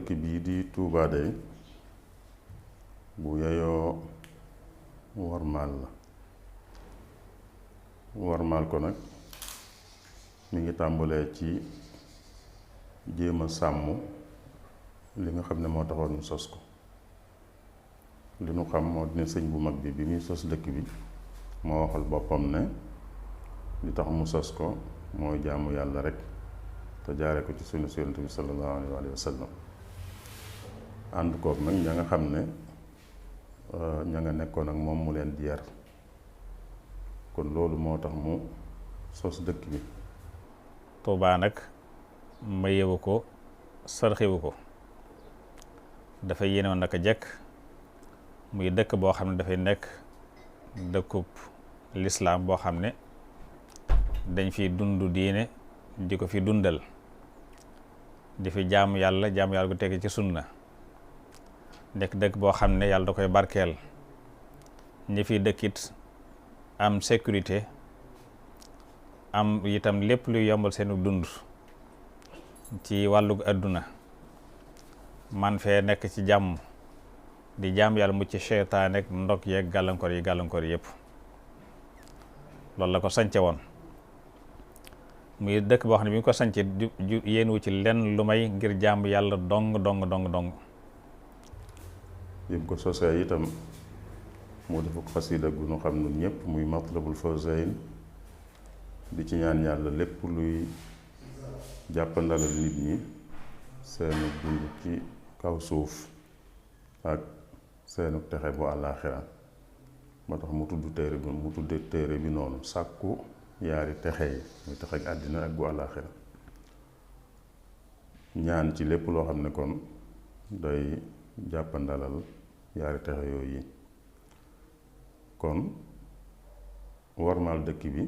dëkk bii di Tuubaa day bu yeyoo warmaal la. warmaal ko nag mi ngi tàmbalee ci jéem a sàmm li nga xam ne moo taxoon ñu sos ko. li nu xam moo dina sëñ bu mag bi muy sos dëkk bi moo waxal boppam ne li tax mu sos ko mooy jaamu yàlla rek te jaare ko ci sunna Yonent bi sallallahu alayhi wa sallam. ànd koog nag ña nga xam ne ña nga nekkoon ak moom mu leen di yar, kon loolu moo tax mu sos dëkk bi. Tuubaa nag mayewu ko sarxewu ko, dafa yéenoon naka jekk muy dëkk boo xam ne dafay nekk dëkkub lislaam boo xam ne dañ fi dund diine di ko fi dundal, di fi jaamu yàlla gu teg ci sunna, nekk dëkk boo xam ne yàlla da koy barkeel, ñi fi dëkkit am sécurité, am itam lépp luy yombal seenu dund ci wàllug àdduna, man fee nekk ci jàmm di jaam yàlla mucc seytaane ak ndog yeeg gàllankoor yi yëpp. loolu la ko sance woon muy dëkk boo xam ne bi ñu ko sance yéen wu ci lenn lu may ngir jaam yàlla dong. bi mu ko sosee itam moo defa ko xasida gu nu xam nun ñëpp muy Matlabul Fawzayn di ci ñaan yàlla lépp luy jàppandalal nit ñi seenu dund ci kaw suuf ak seenu texe bu àllaaxira. moo tax mu tudde téere bi noonu sàkku yaari texe yi muy texe ak àddina ak bu àllaaxira, ñaan ci lépp loo xam ne kon day jàppandalal yaari texe yooyu yi. kon warmaal dëkk bi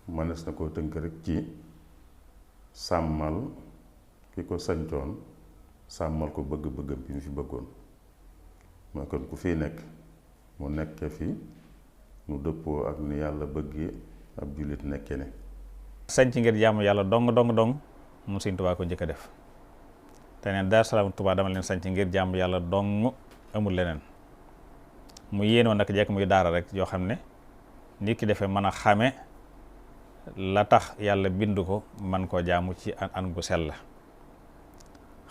mënees na koo tënk rek ci sàmmal ki ko sañcoon, sàmmal ko bëgg-bëggam bi mu fi bëggoon. mooy kon ku fi nekk mu nekke fi nu dëppoo ak ni yàlla bëggee ab jullit nekke ne. sañc ngir jaamu yàlla dong mu Sëñ Tuubaa ko njëkk a def te neen Daaru Salaam Tuubaa dama leen sañc ngir jaamu yàlla dong, amul leneen. mu yéenoon nag jekk muy daara rek yoo xam ne nit ki defee mën a xame la tax yàlla bind ko man koo jaamu ci an gu sell la.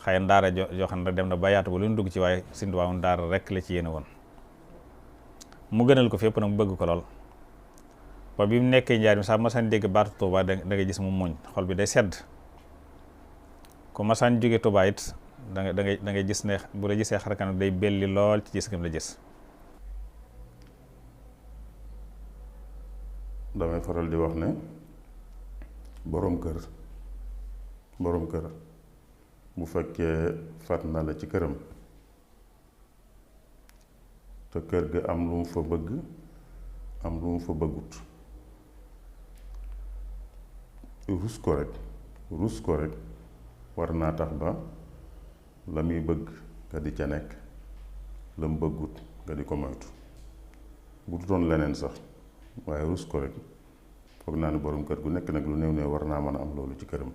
xëy na daara joo xam ne dem na ba yaatu ba lu ñu dugg ci, waaye Sëñ Tuubaa daara rek la ci yéene woon. mu gënal ko fépp nag mu bëgg ko lool ba bi mu nekkee Njaaréem sax masaan dégg baatu Tuubaa da nga gis mu muñ, xol bi day sedd. ku masaan jóge Tuubaa it da ngay gis ne bu la gisee xarkanam day belli lool ci gis ngam la gis. damay faral di wax ne boroom kër bu fekkee fat na la ci këram te kër ga am lu mu fa bëgg am lu mu fa bëggut, rus ko rek war naa tax ba la muy bëgg nga di ca nekk, la mu bëggut nga di ko moytu. bu dutoon leneen sax waaye rus ko rek foog naa ne boroom kër gu nekk nag lu néew war naa mën a am loolu ci këram.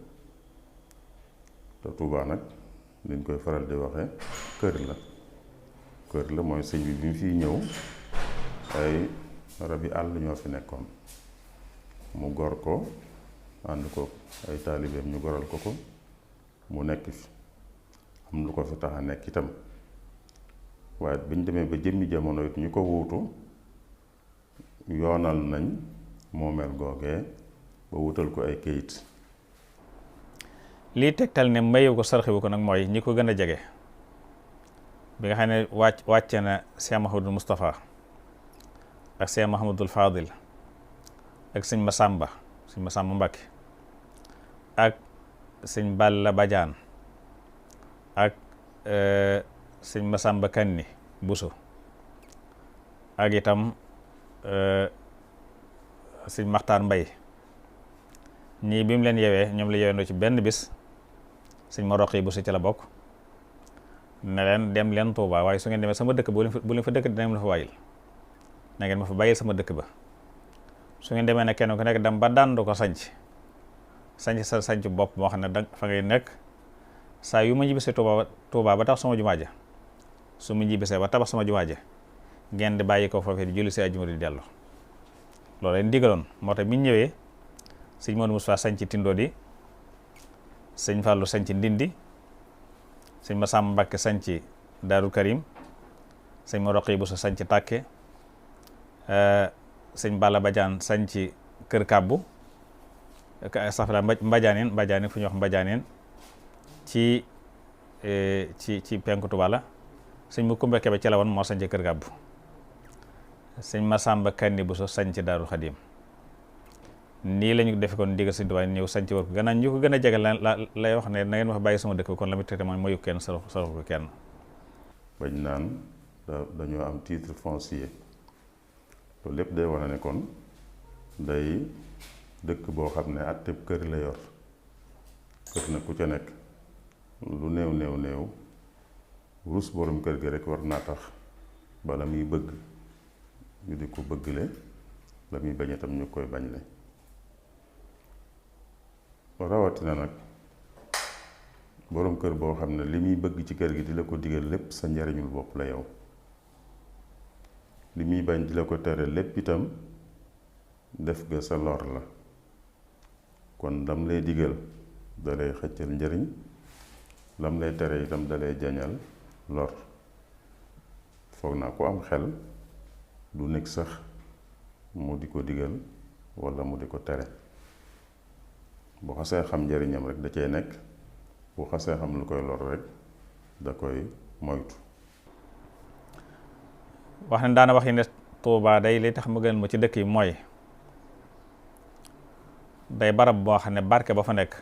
te Tuubaa nag liñ koy faral di waxe kër la mooy sëñ bi mu fiy ñëw ay rabi àll ñoo fi nekkoon, mu gor ko ànd ko ay taalibeem ñu goral ko mu nekk fi am lu ko fi tax a nekk itam. waaye biñ demee ba jëmmi jamono it ñu ko wuutu yoonal nañ moomeel googee ba wutal ko ay këyit. lii tegtal ne mayewu ko sarxiwu ko nag mooy ñi ko gën a jege bi nga xam ne wàcce na Cheikh Mahamadul Moustapha ak Cheikh Mahamadul Fadil ak sëñ Masamba Mbàkke ak sëñ Balla Badiane ak sëñ Masamba Kanni Buso ak itam sëñ Maxtaar Mbay. ñii bi mu leen yewee ñoom la yewee ci benn bis sëñ ma roqi bu si ci la bokk ne leen dem leen Tuubaa, waaye su ngeen demee sama dëkk bu leen fa dëkk dina la fa bàyyil, na ngeen ma fa bàyyil sama dëkk ba. su ngeen demee ne kenn ku nekk dem ba dànd ko sanc sa sanc bopp moo xam ne fa ngay nekk saa yu ma ñibbisee Tuubaa ba tax sama jumaa ja su ma ñibbisee ba tabax sama jumaa ja ngeen di bàyyi ko foofee di julli si àjjuma di dellu loolu leen digaloon. moo tax bi ñu ñëwee sëñ Modou Moustapha sañ ci Tindodi, sëñ Fallou sañ ci Ndindi, sëñ Massamba Mbakke sañ ci Daaru Karim, sëñ ma Roqi Bousso sañ ci Tàkke, sëñ Balla Badiane sañ ci Kër Kàbbu safla Mbadianeen fu ñuy wax Mbadianeen ci penku Tuubaa la. sëñ mu Kumba Kebe ci la woon moo sañ ci Kër Kàbbu. sëñ Massamba Kanni Bousso sañ ci Daaru Xadim. nii la ñu defe kon ndigal sëñ Tuubaa ñëw sañ ci war ko gannaaw ñu ko gën a jege la lay wax ne na ngeen ma fa bàyyi sama dëkk bi kon la muy traité mooy mayu kenn sarax ko kenn. bañ naan dañoo am titre foncier loolu lépp day wane ne kon day dëkk boo xam ne àtteb kër la yor kër na ku ca nekk lu néew rus borom kër gi rek war naa tax bala muy bëgg ñu di ko bëggle la muy bañ itam ñu koy bañle rawatina nag borom kër boo xam ne li muy bëgg ci kër gi di la ko digal lépp sa njariñul bopp la yow li muy bañ di la ko tere lépp itam def ga sa lor la kon lam lay digal da lay xëccal njariñ lam lay tere itam da lay jañal lor foog naa ko am xel du nekk sax mu di ko digal walla mu di ko tere bu xasee xam njariñam rek da cay nekk bu xasee xam lu koy lor rek da koy moytu. wax ne daana wax yi ne Tuubaa day li tax mu gën ma ci dëkk yi mooy day barab boo xam ne barke ba fa nekk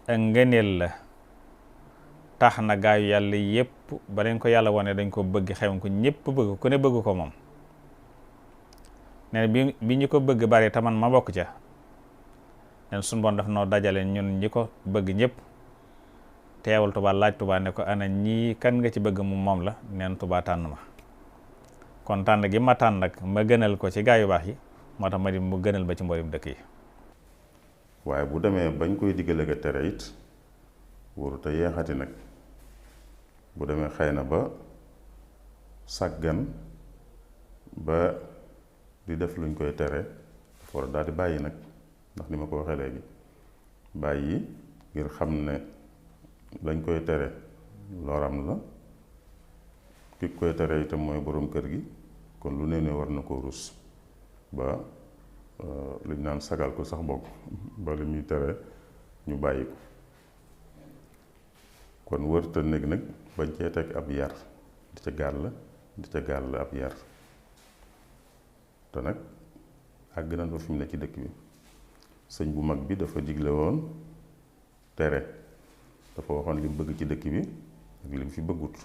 ak ngëneel la tax na gaayu yàlla yépp ba leen ko yàlla wone dañ ko bëgg xewam ko ñépp bëgg ku ne bëgg ko moom nee na bi ñu ko bëgg bari taman ma bokk ca nen suñu bon daf noo dajale ñun ñi ko bëgg ñëpp teewal Tuubaa laaj Tuubaa ne ko ana ñii kan nga ci bëgg mu moom la neen Tuubaa tànn ma kon tànn gi ma tànn nag ma gënal ko ci gaa yu baax yi moo tax ma di mu gënal ba ci mboolem dëkk yi. waaye bu demee bañ koy diggale ga tere it warut a yeexati nag bu demee xëy na ba sàggan ba di def luñ koy tere dafa war a daal di bàyyi nag ndax ni ma ko waxee léegi bàyyi ngir xam ne lañ koy tere loram la ki koy tere itam mooy boroom kër gi kon lu ne war na ko rus ba liñ naan sagal ko sax bokk ba li muy tere ñu bàyyi ko kon wërta nekk nag bañ cee teg ab yar di ca gàll ab yar te nag àgg nañ ba fi mu ne ci dëkk bi sëñ bu mag bi dafa digle woon tere dafa waxoon li mu bëgg ci dëkk bi ak li mu fi bëggut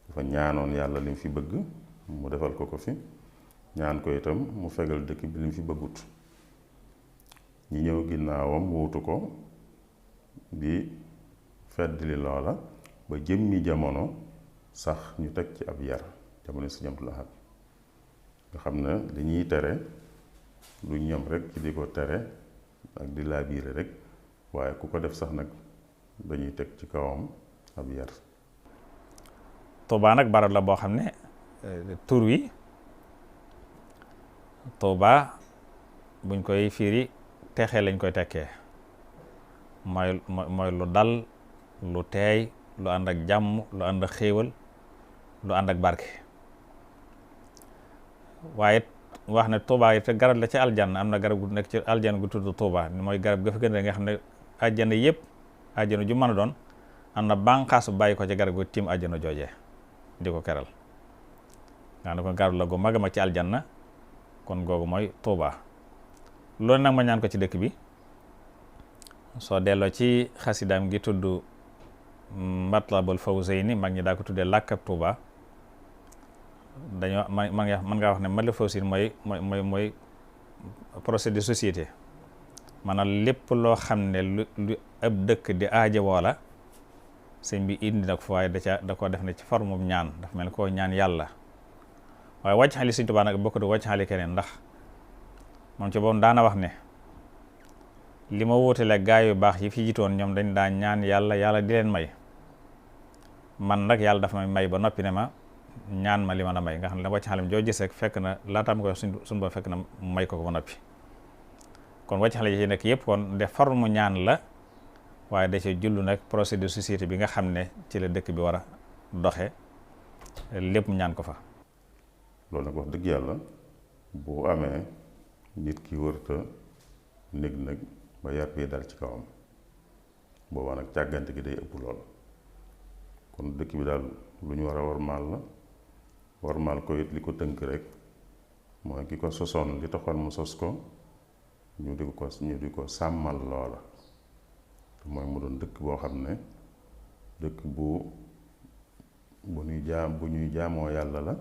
dafa ñaanoon yàlla li mu fi bëgg mu defal ko fi ñaan ko itam mu fegal dëkk bi li mu fi bëggut ñi ñëw ginnaawam wuutu ko di feddli loola ba jëmmi jamono sax ñu teg ci ab yar jamono Sëñ Abdul Ahad nga xam ne li ñuy tere lu ñam rek ci di ko tere ak di laabiire rek waaye ku ko def sax nag dañuy teg ci kawam ab yar. Tuubaa nag barab la boo xam ne tur wi Tuubaa buñ koy fiiri texe lañ koy tekkee mooy lu dal lu teey lu ànd ak jàmm lu ànd ak xéewal lu ànd ak barke waaye wax ne Tuubaa it garab la ci aljanna am na garab gu nekk ci aljanna gu tudd Tuubaa mooy garab ga fa gën a nga xam ne àjjana yëpp àjjana ju mën a doon am na bànqaas bu bàyyi ko ci garab gu tiim àjjana joojee di ko keral nga xam ne kon garab la gu mag a mag ci aljanna kon googu mooy Tuubaa loolu nag ma ñaan ko ci dëkk bi soo delloo ci xasidaam gi tudd Matlabul Fawzayni mag ñi daa ko tuddee làkkab Tuubaa dañoo mën ngaa wax ne Matlabul Fawzayni mooy projet de société maanaam lépp loo xam ne lu ab dëkk di aajowoo la sëñ bi indi na ko fa waaye da ko def ne ci forme ñaan dafa mel ni koo ñaan yàlla waaye wàcc xali Sëñ Tuubaa nag bokk du wàcc xali keneen ndax moom ci boobu daana wax ne li ma wóotale gaa yu baax yi fi jiitoon ñoom dañ daa ñaan yàlla di leen may, man nag yàlla dafa may ba noppi ne ma ñaan ma li ma la may, nga xam ne wàcc xalim joo gis rek fekk na laataam ko suñ ba fekk na may ko ba noppi. kon wàcc xale yi ci nekk yëpp kon de forme ñaan la, waaye da ci jullu nag projet de société bi nga xam ne ci la dëkk bi war a doxe lépp ñaan ko fa. loolu nag wax dëgg yàlla bu amee nit ki wërta nég ba yar bi dal ci kawam, boobaa nag càggante gi day ëpp lool. kon dëkk bi daal lu ñu war a warmaal ko it li ko tënk rek mooy ki ko sosoon li taxoon mu sos ko ñu di ko sàmmal loola, te mooy mu doon dëkk boo xam ne dëkk bu ñuy jaamoo yàlla la,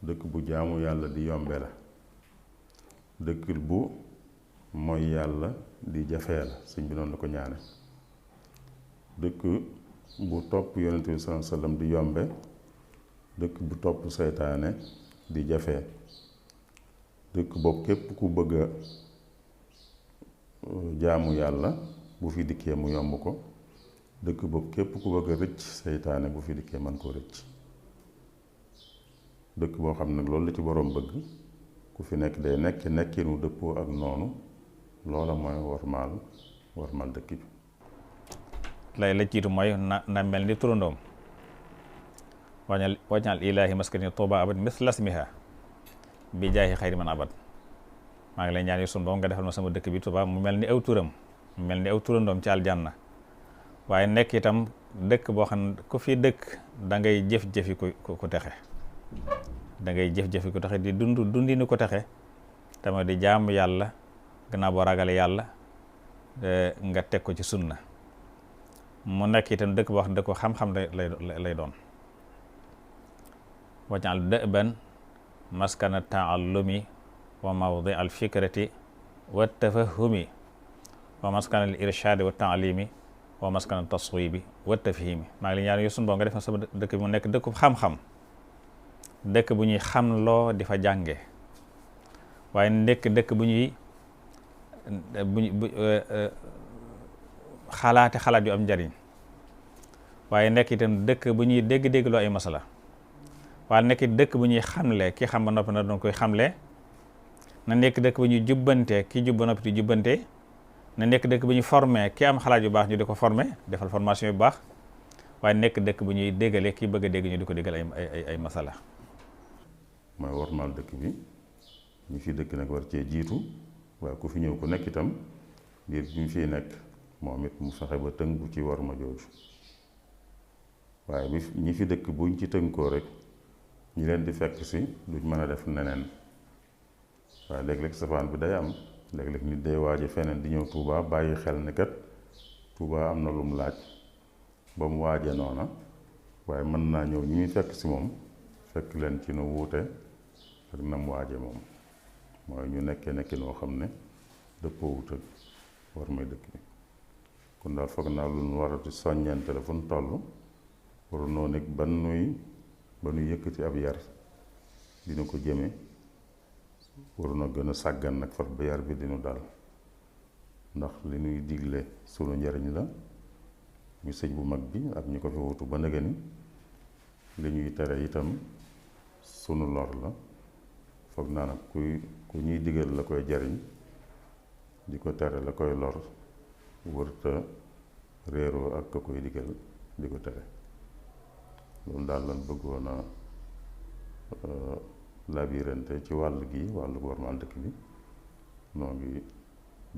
dëkk bu jaamu yàlla di yombe la, dëkk bu mooy yàlla di jafee la, sëñ bi noonu la ko ñaane, dëkk bu topp yonent bi sallallahu alayhi wasallam di yombe, dëkk bu topp seytaane di jafee, dëkk boobu képp ku bëgg a jaamu yàlla bu fi dikkee mu yomb ko, dëkk boobu képp ku bëgg a rëcc seytaane bu fi dikkee mën koo rëcc. dëkk boo xam nag loolu la ci boroom bëgg, ku fi nekk day nekkinu dëppoo ak noonu, loola mooy warmaal dëkk bi. lay la jiitu mooy na mel ni turandoom, wañal ilaahi maskani Tuuba abad misla ismiha bi jaahi xayri man abad. maa ngi lay ñaan yu sunu borom nga defal ma sama dëkk bi Tuuba mu mel ni aw turam, mu mel ni aw turandoom ci aljanna, waaye nekk itam dëkk boo xam ne ku fi dëkk da ngay jëf-jëfi ku texe, da ngay jëf-jëfi ku texe di dundi ni ko texe, tamit di jaamu yàlla gannaaw boo ragale yàlla nga teg ko ci sunna. mu nekk itam dëkk boo xam ne dëkk ko xam-xam lay doon. wajal dëban maskana taallumi wa mawdi al fikrati wa tafahumi wa maskana al irshadi wa taalimi wa maskana taswibi wa tafhimi. maa ngi la ñaan yu sunu boo nga def na sama dëkk bi mu nekk dëkk xam-xam, dëkk bu ñuy xam loo di fa jànge, waaye nekk dëkk bu ñuy xalaat yu am njariñ, waaye nekk itam dëkk bu ñuy dégg-dégg loo ay masala, waaye nekk dëkk bu ñuy xamle, ki xam ba noppi na doon koy xamle, na nekk dëkk bu ñuy jubbante, ki jub ba noppi di jubbante, na nekk dëkk bu ñuy formé, ki am xalaat yu baax ñu di ko formé defal formation yu baax, waaye nekk dëkk bu ñuy déggale ki bëgg a dégg ñu di ko déggal ay masala. mooy warmaal dëkk bi, ñu fi dëkk nag war cee jiitu, waaye ku fi ñëw ku nekk itam ngir ñu fiy nekk moom it mu fexe ba tënku ci war ma jooju. waaye ñi fi dëkk buñ ci tënkoo rek ñi leen di fekk si duñ mën a def neneen, waaye léeg-léeg safaan bi day am, léeg-léeg nit day waaje feneen di ñëw Touba bàyyi xel ne kat Touba am na lum laaj ba mu waaje noona, waaye mën naa ñëw ñi muy fekk si moom fekk leen ci nu wuute ak nam waaje moom, mooy ñu nekki noo xam ne dëppoo wut ak war may dëkk bi. kon daal foog naa lu nu war a di soññante la fu nu toll, waru noo nekk ba nuy yëkkati ab yar dina ko jëme, waru na gën a sàggan nag far ba yar bi dinu dal, ndax li nuy digle sunu njariñ la ñu sëñ bu mag bi ak ñi ko fi wutu ba nëgëni, li ñuy tere itam sunu lor la. foog naa nag ku ñuy digal la koy jariñ di ko tere la koy lor wërta réeroo ak ka koy digal di ko tere. loolu daal lan bëggoon a labirante ci wàll gi, wàllu warmaal dëkk bi. noo ngi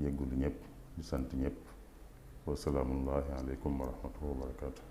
jéggulu ñëpp di sant ñëpp. wasalaamullahi aleykum wa rahmatullahi wa barakatuh.